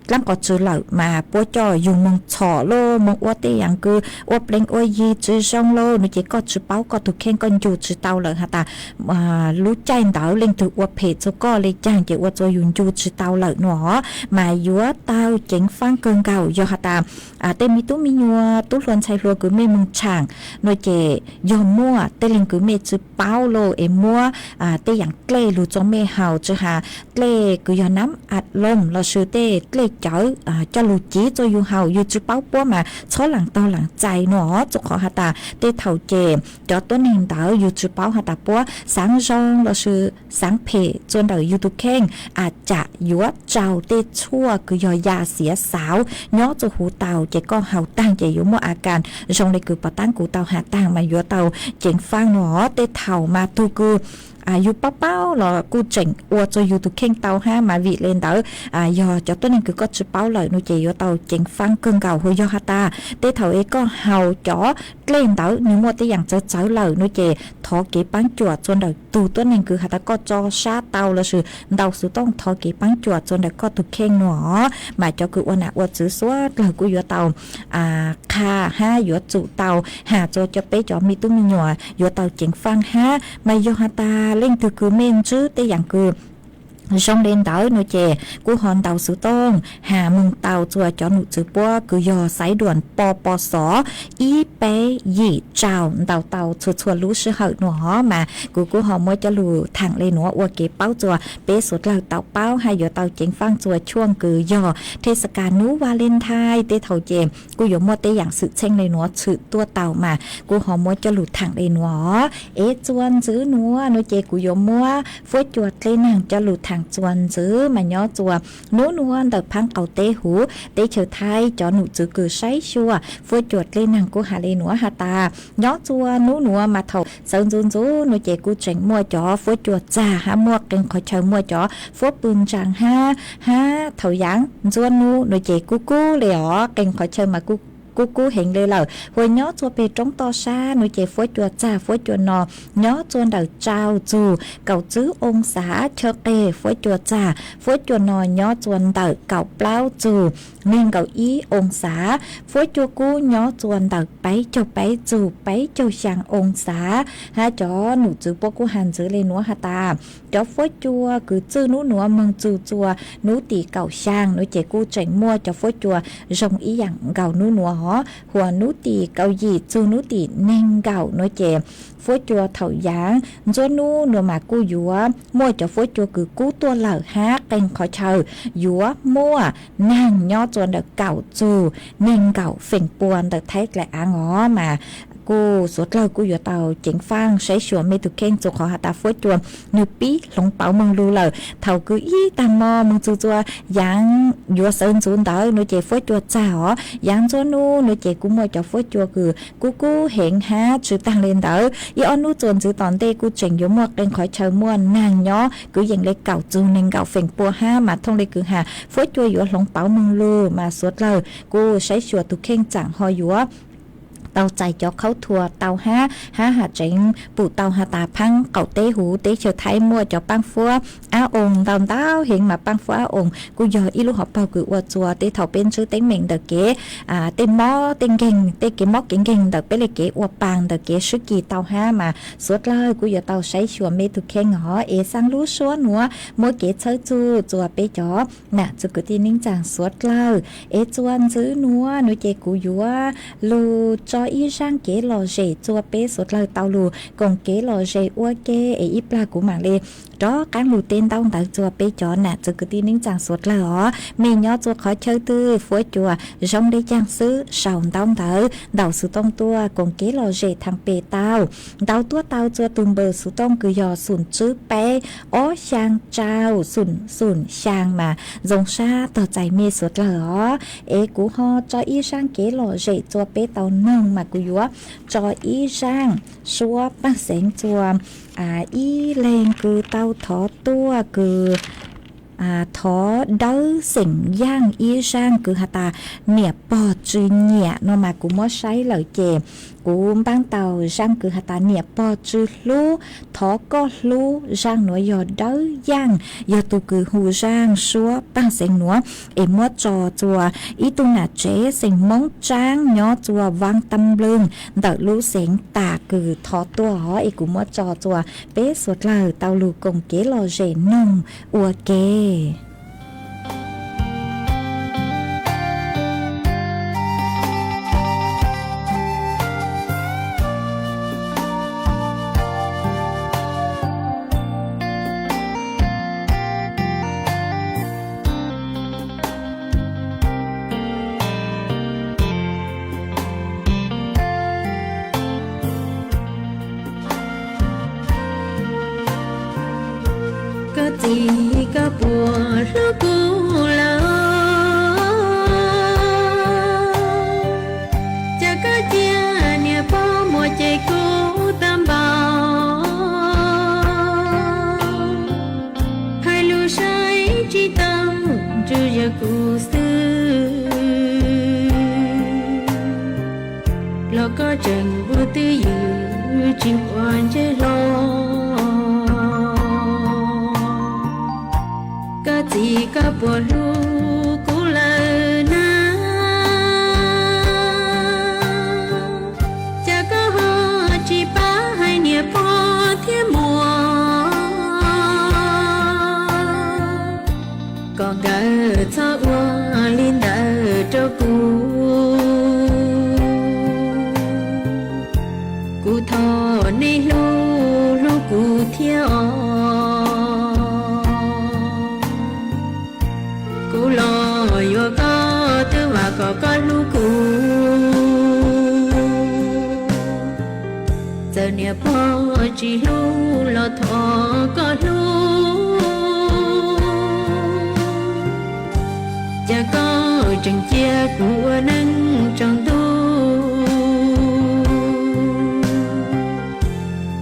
dlaab qos tsw lawm mas puab coj yug moog txhom lauj moog ua tej yaam kws ua plees ua yig tsi zoo lauj nuav ces koj tsi paub koj tug kheej koj ncu tsi tau lawm has tas lub caij ntawd leej twg ua phem txug koj le caag ces ua txuas yug ncu tsi tau lawm nuav mas yuav tau ceev faaj kawg nkaus yog has tas tej me tub me nyuam tub hluas ntxhais hluas kws mej moog tshaam nuav ces yog muaj tej leeg kws mej tsi paub lauj es muab tej yaam dlej lug txuas mej haus tsi has dlej kws yog nab a loom lossis tej dlej cawv coj lug civ txuas yug haus yug tsi paub puab mas txhob laam taug laam txais nuav txug qhov has tas tej thaum ces cov tuab neeg ntawd yug tsi paub has tas puab xaav zoo lossis xaav phem txuas ntawm yug tug kheej a cam yuav tsau tej tshuaj kws yog yas xiav xauv nyob txuas huv tau ces koj haus taag ces yuav muaj a kas zoo le kws puag taab kuv tau has taag mas yuav tau ceev faaj nuav tej thaum mas tug kws yus paub paub los kuj tseem ua txog yus tus kheej tau hab mas vim le ntawd yog cov tuab neeg kws koj tsi paub lawm no ces yuav tau ceev faab kawg nkaus. Hu yog has tas tej thaum es koj haus cov dlej ntawd nwg muaj tej yaam txawv txawv lawm no ces thov kev paab cuam txug ntawm tug tuab neeg kws has tas koj tso sab tau lossis ntaus xuv tooj, thov kev paab cuam txug ntawm koj tug kheej nuav. Mas cov kws ua nam ua txwv suav dlawg kuj yuav tau qha hab yuav tsum tau has txug cov peb cov me tub me nyuam yuav tau ceev faab hab mas yog has tas leej twg kws mej ntsib tej yaam kws zoo le ntawd no ces kuj ho ntaus xuv tooj has moog tau txug cov num txwv puab kws yog xaiv duam po po xov ib peb yim rau ntaus tau txhua txhua lub sij hawm nuav. Mas kuv kuj ho muab cov lug thaam le nuav ua kev paub txug peb suav dlawg tau paub hab yuav tau ceev faab txug chua kws yog thej xav kas nub Valentine tej thaum ces kuj yuav muaj tej yaam xwm txheej le nuav tshwm tuaj tau mas kuj ho muab cov lug thaam le nuav. Es txuas ntxwv nuav no ces kuv yuav muab fuab cua dlej naag cov lug thaam txuas ntxwv mas nyob txuas nub nuav ntawm phaab qaum teb huv teb chaws Thaib cov num txwv kws saib xyuas fuab cua dlej naag kuj has le nuav has tas nyob txuas nub nuav mas thaum sawv ntxuv ntxuv no ces kuj tseem muaj cov fuab cua txag hab muaj qee qhov chaw muaj cov fuab pw ntsaa hab, hab thaum yaav ntxuab nub no ces kub kub le os, qee qhov chaw mas kub kub heev le lawm. Hu nyob txuas peg roob toj sab no ces fuab cua txag fuab cua no nyob txuas ntawm rau txug kaum tsib oo xav chaw qeg fuab cua txag fuab cua no nyob txuas ntawm kaum plaub txug neeg nkaum ib oo xav, fuab cua kub nyob txuas ntawm peb caug peb txug peb caug xyaa oo xav. Hab cov num txwv puab kuj has ntxwv le nuav has tas cov fuab cua kws txwj nub nuav moog txug txuas nub tim kaum xyaa no ces kuj tseem muaj cov fuab cua zoo ib yaam nkaus nub nuav os. Hu nub tim kaum yim txug nub tim neeg nkaum no ces fuab cua thaum yaav ntxuab nub nuav mas kuj yuav muaj cov fuab cua kws kub tuaj lawm hab qee qhov chaw yuav muaj naag nyob txuas ntawm kaum txug neeg nkaum feem pua ntawm Thaib dlaim aav os. Mas kuj suav dlawg kuj yuav tau ceev faaj saib xyuas mej tug kheej txug qhov has tas fuab cua nwg pib hloov pauv moog lug lawm. Thaum kws ib taag mo moog txug txuas yaav yuav sawv ntxuv ntawd no ces fuab cua txag os, yaav ntxuab nub no ces kuj muaj cov fuab cua kws kub kub heev hab tsi taag le ntawd ib ob nub txuas ntxwv tom ntej kuj tseem yuav muaj qee qhov chaw muaj naag nyob kwv yees le kaum txug neeg nkaum feem pua hab mas thooj le kws has fuab cua yuav hloov pauv moog lug mas suav dlawg kuj saib xyuas tug kheej tsaam ho yuav tau txais cov khaub thuas tau hab, hab has tseev pum tau has tas phaab qaum teb huv teb chaws Thaib muaj cov paaj fuab ab oo ntau ntau heev mas paaj fuab ab oo kuj yog ib lub hauv paug kws ua txuas tej thaum peb ntsib teeb meem ntawm kev tej mob tej nkeeg, tej kev mob kev nkeeg ntawm peb le kev ua paas ntawm kev sib kis tau hab mas suav dlawg kuj yuav tau saib xyuas mej tug kheej os. Es xaaj lub suab nuav muab kev txhawb txug txuas peb cov nam txwv kwv tij neej tsaa suav dlawg. Es txuas ntxwv nuav no ces kuv yuav lug tso ib zaaj kev lom zem txuas peb suav dlawg tau lug koom kev lom zem ua ke es ib plag kuv maam le rov qaab lug teb ntaub ntawv txuas peb cov nam txwv kwv tij neej tsaa suav dlawg os. Mej nyob txuas qhov chaw twg fuab cua zoo le caag xwb sau ntaub ntawv ntaus xuv tooj tuaj koom kev lom zem thaam pem tau. Ntaus tuaj tau txuas tug npawb xuv tooj kws yog xum tswb peb ob xyaa rau xum xum xyaa mas zoo sab tog txais mej suav dlawg os. Es kuv ho tso ib zaaj kev lom zem txuas peb tau noog mas kuv yuav tso ib zaaj suab paaj xeev txuas ib leeg kws tau thov tuaj kws thov dawb xeem yaaj ib zaaj kws has tas niam pog tsw nyiam no mas kuv muab saib lawm ces kuv npaab tau zaaj kws has tas niam pog tsw hlub thov koj hlub. Zaaj nuav yog dawb yaaj, yog tug kws hu zaaj suab paaj xeev nuav es muab tso txuas ib tug nam tsev xeem Moob Tsaab nyob txuas Vaab Tab Nploog ntawm lub xeev tas kws thov tuaj os. Es kuv muab tso txuas peb suav dlawg tau lug koom kev lom zem noog ua ke. Koj txiv koj puas hlub kuv lawm? Cas koj cia niam pog muaj cem kuv tag npaum. tsis quav ntsej hlo. Koj txiv koj puas hlub kuv lawm na? Cas koj ho tsis pab hais niam pog thiab muam, kom nkawd txhob ua li ntawd rau kuv. Kuv thov nej hlub hlub kuv thiab os. Kuv los yuav koj twb vam kom koj hlub kuv. Txawm niam pog tsis hlub los thov koj hlub. Cas koj tseem cia kuv ua neej tsaus ntuj,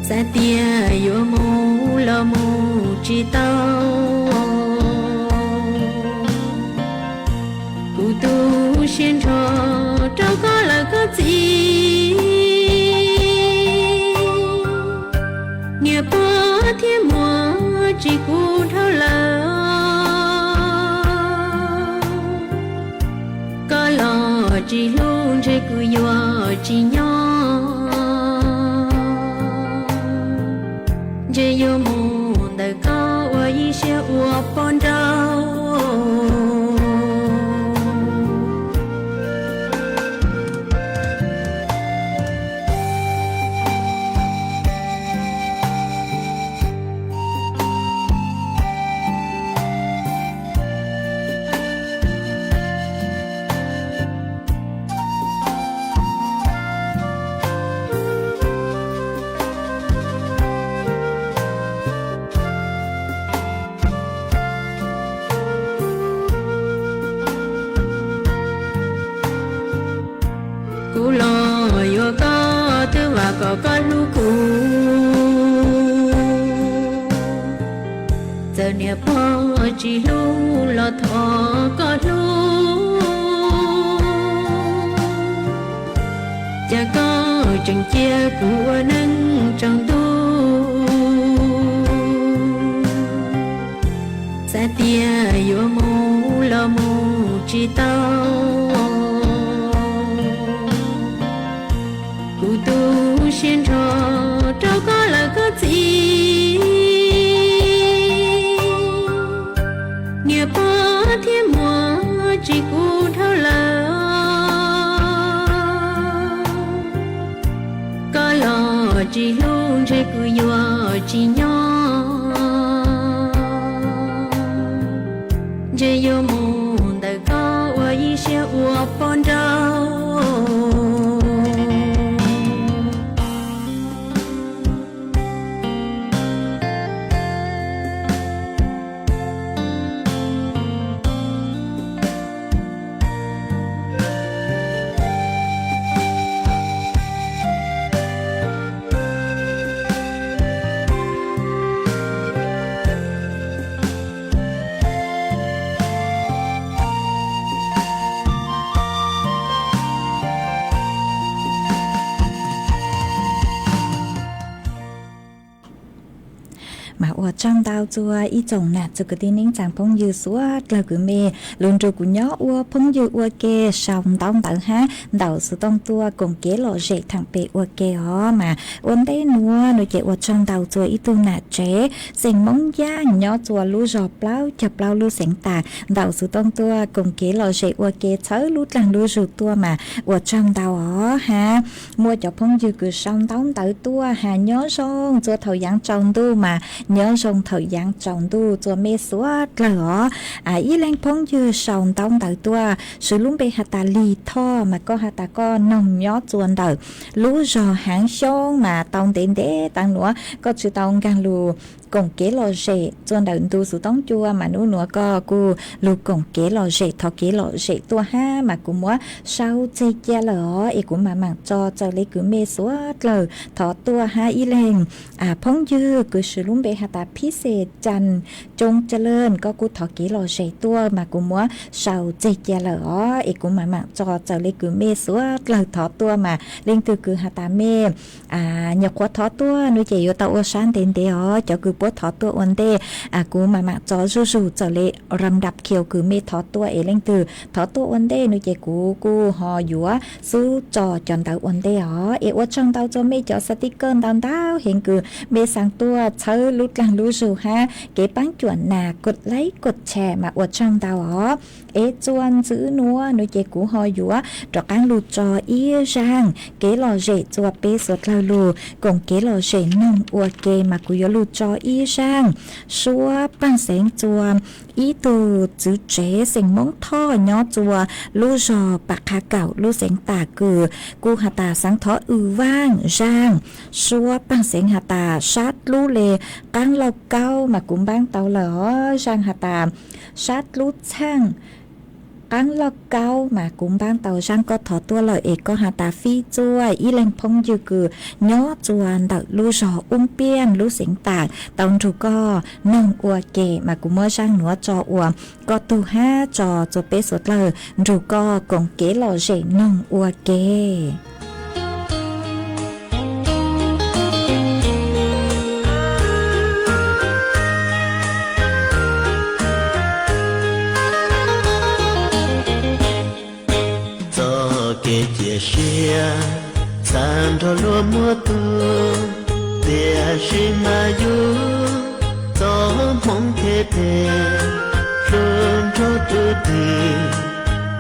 xav tias yuav mus los mus tsis tau. Kuv tu siab nrho rau koj lawm koj txiv, niam pog thiab muam tsis kuv dhau lawm. Koj los tsis hlub ntshe kuv yuav tsis nyob, ntshe yuav mus ntawm koj ua ib siab ua poj nrauj. Kuv los yuav koj twb vam kom koj hlub kuv. Txawm niam pog tsis hlub los thov koj hlub. Cas koj tseem cia kuv ua neej tsaus ntuj, xav tias yuav mus los mus tsis tau. Kuv tu siab nrho rau koj lawm koj txiv, niam pog thiab muam tsis kuv dhau lawm. Koj los tsis hlub ntshe kuv yuav tsis nyob, ntshe yuav mus ntawm koj ua ib siab ua poj nrauj. Mas ua tsaug ntau txua ib tsoom nam txiv kwv tij neej tsaa phooj ywg suav dlawg kwv mej lug nrug kuv nyob ua phooj ywg ua ke sau ntaub ntawv hab ntaus xuv tooj tuaj koom kev lom zem theem pem ua ke os. Mas ua ntej nuav nuav ces ua tsaug ntau txua ib tug nam tsev xeem Moob Yaj nyob txua lub zog plaub caug plaub lub xeev tas ntaus xuv tooj tuaj koom kev lom zem ua ke txhawb lub dlaag lub zug tuaj mas ua tsaug ntau os hab. Muaj cov phooj ywg kws sau ntaub ntawv tuaj has nyob zoo txua thaum yaav tsaus ntuj mas nyob zoo thaum yaav tsaus ntuj txua mej suav dlawg os. Ib leeg phooj ywg sau ntaub ntawv tuaj swv lub npe has tas Lig Thoj mas koj has tas koj noog nyob txua ntawm lub zog Haav Xyoob mas tau ntev ntev taag nuav koj tsi tau nkaag lug koom kev lom zem txua ntawm ntu xuv toob cua mas nub nuav koj kuj lug koom kev lom zem thov kev lom zem tuaj hab mas kuv muab sau txeg cia lawm os es kuv mam maam tso txawm le kwv mej suav dlawg thov tuaj hab ib leeg phooj ywg kws swv lub npe has tas phib xes cas coo ca lawj, koj kuj thov kev lom zem tuaj mas kuv muab sau tseg cia lawm os. Es kuv mam mam tso txawm li kws mej suav dlawg thov tuaj mas leej twg kws has tas mej nyuam qhuav thov tuaj no ces yuav tau ua sab ntev ntev os. Cov kws puab thov tuaj ua ntej kuv mam mam tso zuj zus txawm li ram dap khiaus kws mej thov tuaj, es leej twg thov tuaj ua ntej no ces kuv kuj ho yuav xub tso cov ntawd ua ntej os. Es ua tsaug ntau rua mej cov xav tij kawj ntau ntau heev kws mej xaa tuaj txhawb lub dlaag lub zug hab kev paab cuam nas kod laib kod tshare mas ua tsaug ntau os. Es txuas ntxiv nuav no ces kuv ho yuav rov qaab lug tso ib zaaj kev lom zem rua peb suav dlawg lug koom kev lom zem noog ua ke mas kuv yuav lug tso ib zaaj suab paaj xeev rua ib tug txwv tsev xeem Moob Thoj nyob rua lub zog Pam Qha Kaum lub xeev Tam kws kuj has tas xaav thov ua zaaj suab paaj xeev has tas sab dlub le qaab lauj kaub mas kuv npaab tau lawm os. Zaaj has tas sab dlub txhaaj qaab lauj kaub mas kuv npaab tau zaaj koj thov tuaj lawm es koj has tas fij txuaj ib leeg phooj ywg kws nyob rua ntawm lub zog Ub Piaj lub xeev Tam tau nrug koj noog ua ke mas kuv muab zaaj nuav tso ua koj tug hab tso rua peb suav dlawg nrug koj koom kev lom zem noog ua ke. Txoj kev cia siab xav nrog luag muaj tug, tiam sis mas yug txoj hmoov thiab tes, hlub nrog tus twg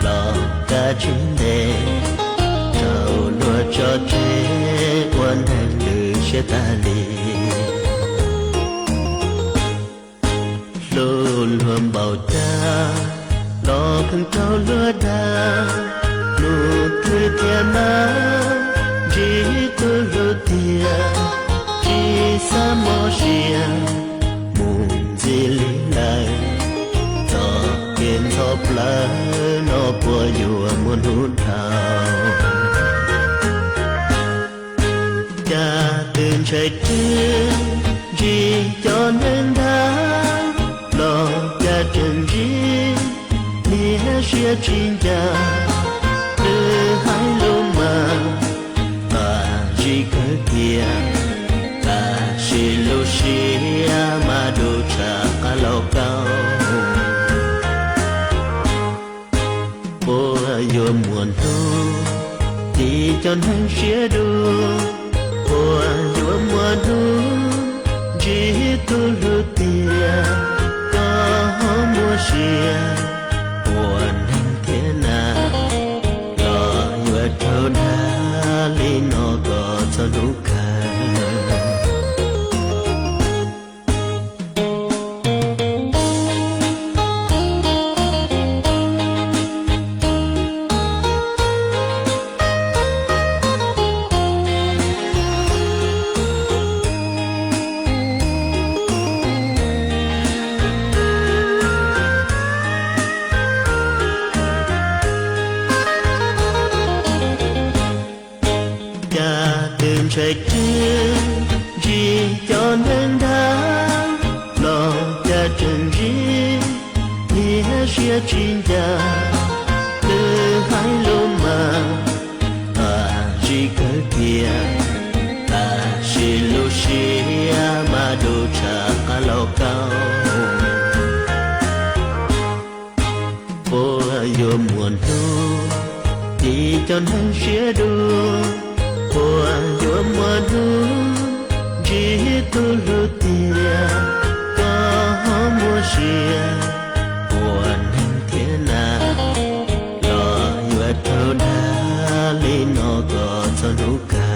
los kav tsij ntes, raug luag tso tseg ua neeg lwj siab tag li. Hlub luag npaum cas los kheev raug luag dag, hnub twg thiaj mas ntsib tus hlub tiag, tsis xav mob siab mus ntxiv li lawm, txoj kev ntxhov plawv no puas yuav muaj hnub dhau. Cas twb ntshai tsw ntsib cov neeg dag, los cas tseem ntsib niag siab tsis ncaj, twb hais lus mas tag zim kawg kiag, tab sis lub siab mas dub tshaj qab lauj kaub. Puas yuav muaj hnub tiv cov neeg siab dub, puas yuav muaj hnub ntsib tus hlub tiag, koj ho muaj sia ua neeg thiab na, los yuav raug dag li no kom txog hnub kawg. Cas twb ntshai tsw ntsib cov neeg dag, los cas tseem ntsib niag siab tsis ncaj, twb hais lus mas tag zim kawg kiag, tab sis lub siab mas dub tshaj qab lauj kaub. Puas yuav muaj hnub tiv cov neeg siab dub, puas yuav muaj hnub ntsib tus hlub tiag, koj ho muaj sia ua neeg thiab na, los yuav raug dag li no kom txog hnub kawg.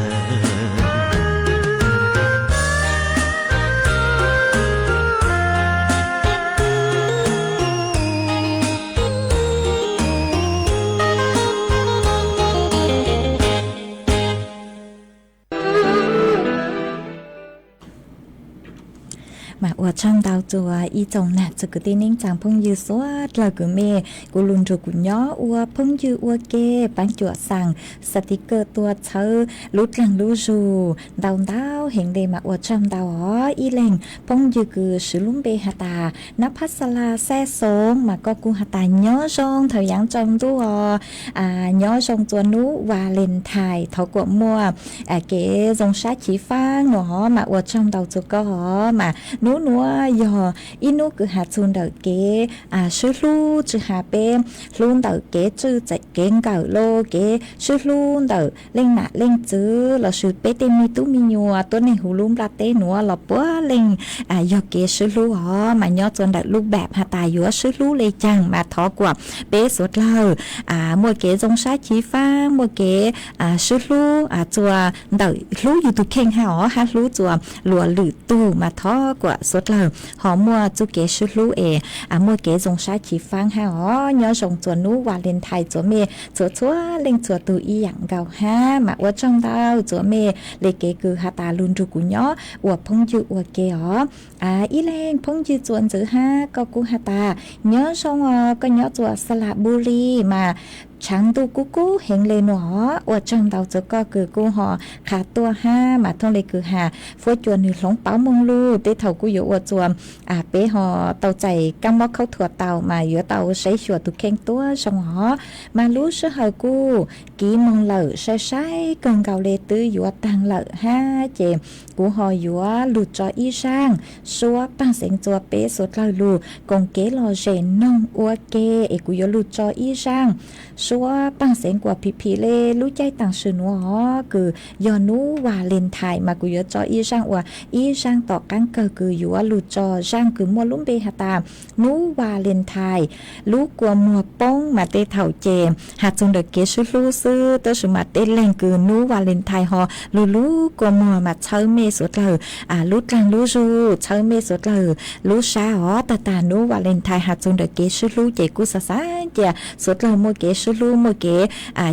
Mas ua tsaug ntau txuas ib tsoom nam txiv kwv tij neej tsaa phooj ywg suav dlawg kws mej kuv lug nrug kuv nyob ua phooj ywg ua ke, paab cuam xaas, xa ti kawj tua txhawb lub dlaag lub zug ntau ntau heev le mas ua tsaug ntau os. Ib leeg phooj ywg kws swv lub npe has tas Nab Phab Xa La Xaij Xoov mas koj kuj has tas nyob zoo thaum yaav tsaus ntuj os, nyob zoo txuas nub Valentine thov kuas muaj kev zoo sab chiv faab no os, mas ua tsaug ntau txuas koj os. Mas nub nuav yog ib nub kws has txug ntawm kev swb hlub, tsi has peb hlub ntawm kev tswj kev nkawm los kev swb hlub ntawm leej nam leej txiv lossis peb tej me tub me nyuam tuab neeg huv lub nplaj teb nuav los puav leej yog kev swb hlub os. Mas nyob txuas ntawm lub npaam has tas yuav swb hlub le caag mas thov kuas peb suav dlawg muaj kev zoo sab chiv faab, muaj kev swb hlub txuas ntawm hlub yug tug kheej hab os, hab hlub txuas luas lwm tug mas thov kuas suav dlawg ho muaj txuj kev swb hlub es muaj kev zoo sab chiv faab hab os. Nyob zoo txuas nub Valentine txuas mej txhua txhua leej txhua tug ib yaam nkaus hab. Mas ua tsaug ntau txuas mej le kev kws has tas lug nrug kuv nyob ua phooj ywg ua ke os. Ib leeg phooj ywg txuas ntxiv hab koj kuj has tas nyob zoo os, koj nyob txuas Xa La Bu Li mas tshaav ntuj kub kub heev le nuav os. Ua tsaug ntau txuas koj kws kuj ho qha tuaj hab mas thooj le kws has fuab cua nwg hloov pauv moog lug, tej thaum kuj yuav ua txuas peb ho tau txais kaab mob khaub thuas tau mas yuav tau saib xyuas tug kheej tuab zoo os. Mas lub sij hawm kuj kiv moog lawm, sai sai kawg nkaus le twb yuav taag lawm hab ces kuv ho yuav lug tso ib zaaj suab paag xeev txuas peb suav dlawg lug koom kev lom zem noog ua ke, es kuv yuav lug tso ib zaaj suab paag xeev kuas phim phim le lub caij taam sim nuav os, kws yog nub Valentine mas kuv yuav tso ib zaaj ua ib zaaj tom qaab kawg kws yuav lug tso zaaj kws muaj lub npe has tas nub Valentine lub kua muag poob. Mas tej thaum ces has txug ntawm kev swb hlub xwb, tab sis mas tej leeg kws nub Valentine ho lug lub kua muag mas txhawb mej suav dlawg lub dlaag lub zug, txhawb mej suav dlawg lub sab os. Tag tag nub Valentine has txug ntawm kev swb hlub ces kuj xav xav cia suav dlawg muaj kev swb hlub, muaj kev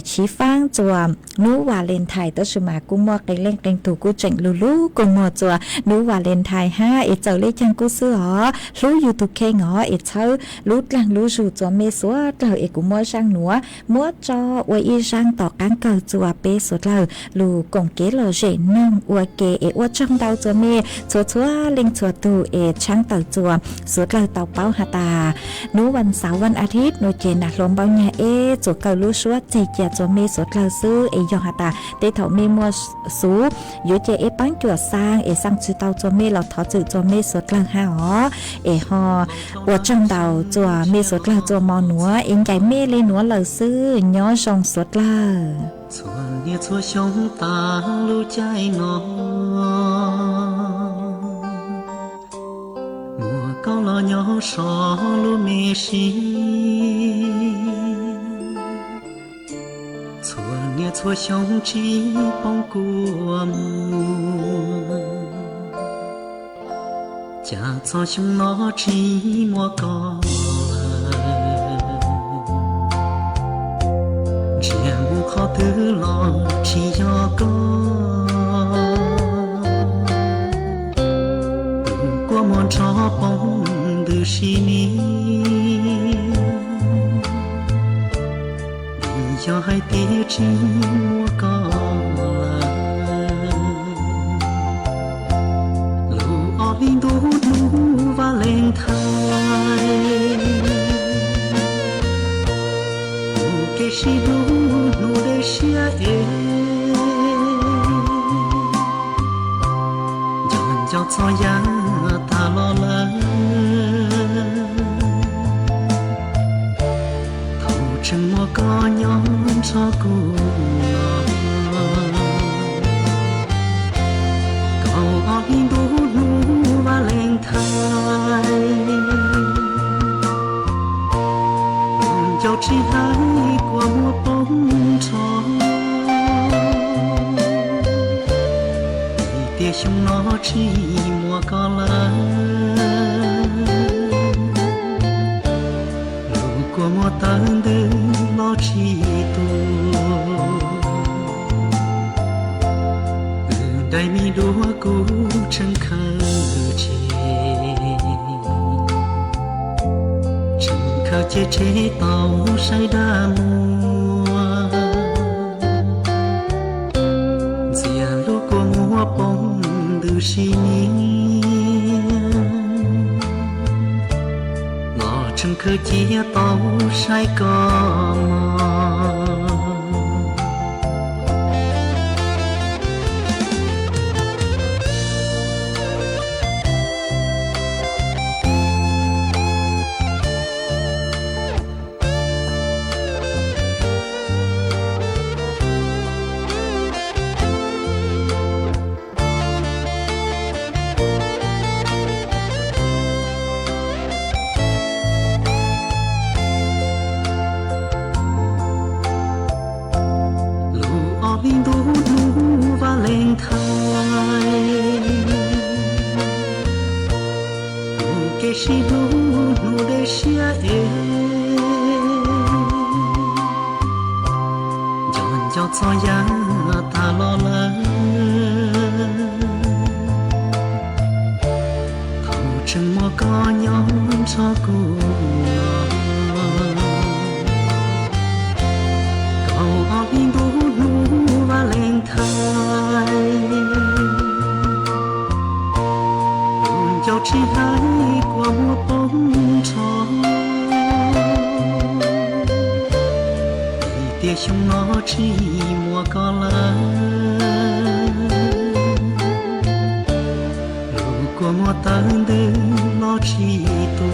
chiv faab txuas nub Valentine, tab sis mas kuj muaj qee leej qee tug kuj tseem lug lub kua muag txuas nub Valentine hab. Es txawm le caag kuj xwb os, hlub yug tug kheej os, es txhawb lub dlaag lub zug txuas mej suav dlawg. Es kuv muab zaaj nuav muab tso ua ib zaaj tom qaab kawg txuas peb suav dlawg lug koom kev lom zem noog ua ke. Es ua tsaug ntau txuas mej txhua txhua leej txhua tug es tshaab tawm txuas suav dlawg tau paub has tas nub vas xauv vas athib no ces nam hluas npaum nyag eb txuas kawg lub suab txeg cia txuas mej suav dlawg xwb. Es yog has tas tej thaum mej muaj xuv yuav cia eb paab cuam xaa es xaa tsi tau txuas mej los thov txwm txuas mej suav dlawg hab os. Es ho ua tsaug ntau txuas mej suav dlawg txuas mo nuav es ncaim mej le nuav lawm xwb, nyob zoo suav dlawg. Txhua niaj txhua xyoo taag lub caij no, muaj koj los nyob so lub me sib. Txhua niaj txhua xyoo tsis poob kua muag, cas txog xyoo no tsis muaj koj lawm. Ntsiag mus qhov twg los tsis yog koj, kua muag nrho poob ntws si mi. Vim yog hais tias tsis muaj koj lawm, lub ob hli ntuj hnub Valentine, kuv kev sib hlub hnub dej siab es, nco nco txog yav tag los lawm. Thaum tseem muaj koj nyob nrog kuv los, kaum ob hli ntuj hnub Valentine, ncau tsis hais kua muag poob nrho. Vim tias xyoo no tsis muaj koj lawm, lub kua muag tawv ntws los tsis tu, wb daim me duab kuj tseem khaws tseg. khaws cia tsev tau saib dab muag, ntxias lub kua muag poob ntws si niab, los tseem khaws cia tau saib koj mog. Lub ob hli ntuj hnub Valentine, hnub kev sib hlub hnub dej siab es, nco nco txog yav tas los lawm. Thaum tseem muaj koj nyob nrog kuv, kaum ob hli ntuj hnub Valentine, tus ncaus tsis hlais kua muag poob nrho, vim tias xyoo no tsis muaj koj lawm. Lub kua muag tawv ntws los tsis tu,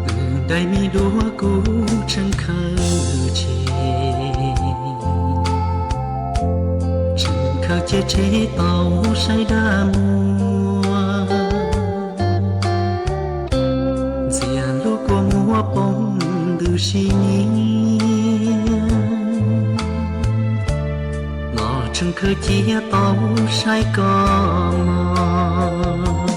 wb daim me duab kuv tseem khaws tseg, tseem khaws cia tsev tau saib dab muag, ntxias lub kua muag poob ntws si niab, los tseem khaws cia tau saib koj mog.